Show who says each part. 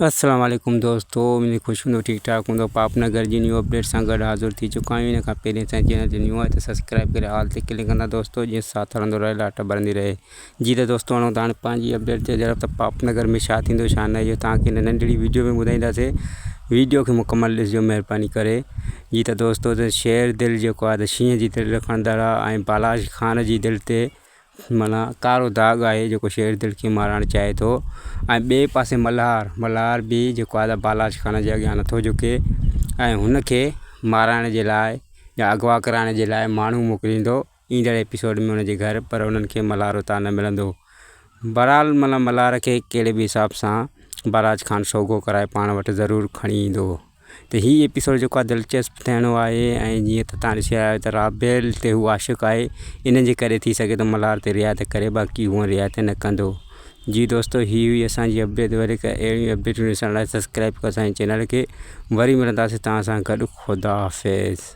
Speaker 1: السلام عليڪم دوستو اميد خوش هوندو ٺيڪ ٺاڪ هوندو پاپ نگر جي نيو اپڊيٽ سان گڏ حاضر ٿي چڪا آهيون ان کان پهرين اسان چينل تي نيو آهي ته سبسڪرائب ڪري آل تي ڪلڪ ڪندا دوستو جيئن ساٿ هلندو رهي لاٽ ٻرندي رهي جي ته دوستو هاڻو ته هاڻي پنهنجي اپڊيٽ تي ذرا ته پاپ نگر ۾ ڇا ٿيندو ڇا نه اهو توهان کي هن ننڍڙي ويڊيو ۾ ٻڌائينداسي ويڊيو کي مڪمل ڏسجو مهرباني ڪري جي ته دوستو ته شير دل جيڪو آهي ته شينهن جي دل رکندڙ آهي ۽ بالاچ خان جي دل تي معنيٰ ڪارو داغ آهي جيڪو شير دل کي مارائڻ چاهي ٿو ۽ ٻئي پاسي ملهار ملهار به جيڪو آهي بالاچ خان جي اڳيان نٿو جهڪي ۽ هن کي مارائڻ جي لاء يا اغوا ڪرائڻ جي لاء ماڻهو موڪليندو ايندڙ ايپيسوڊ ۾ هن جي گهر پر انهن کي ملهار اتان نه ملندو بهرحال معنيٰ ملهار کي ڪهڙي به حساب سان بالاچ خان سوگهو ڪرائي پاڻ وٽ ضرور کڻي ايندو. ته هي ايپيسوڊ جيڪو آهي دلچسپ ٿيڻو آهي ۽ جيئن ته تان ڏسي آيا آهيو ته رابيل تي هو عاشق آهي ان جي ڪري ٿي سگهي ٿو ملهار تي رعايت ڪري باقي هونء رعايت نه ڪندو جي دوستو هي هئي اسان جي اپڊيٽ وري هڪ اهڙيون اپڊيٽون ڏسڻ لاء سبسڪرائب ڪيو اسان جي چينل کي وري ملنداسين توهان سان گڏ خدا حافظ.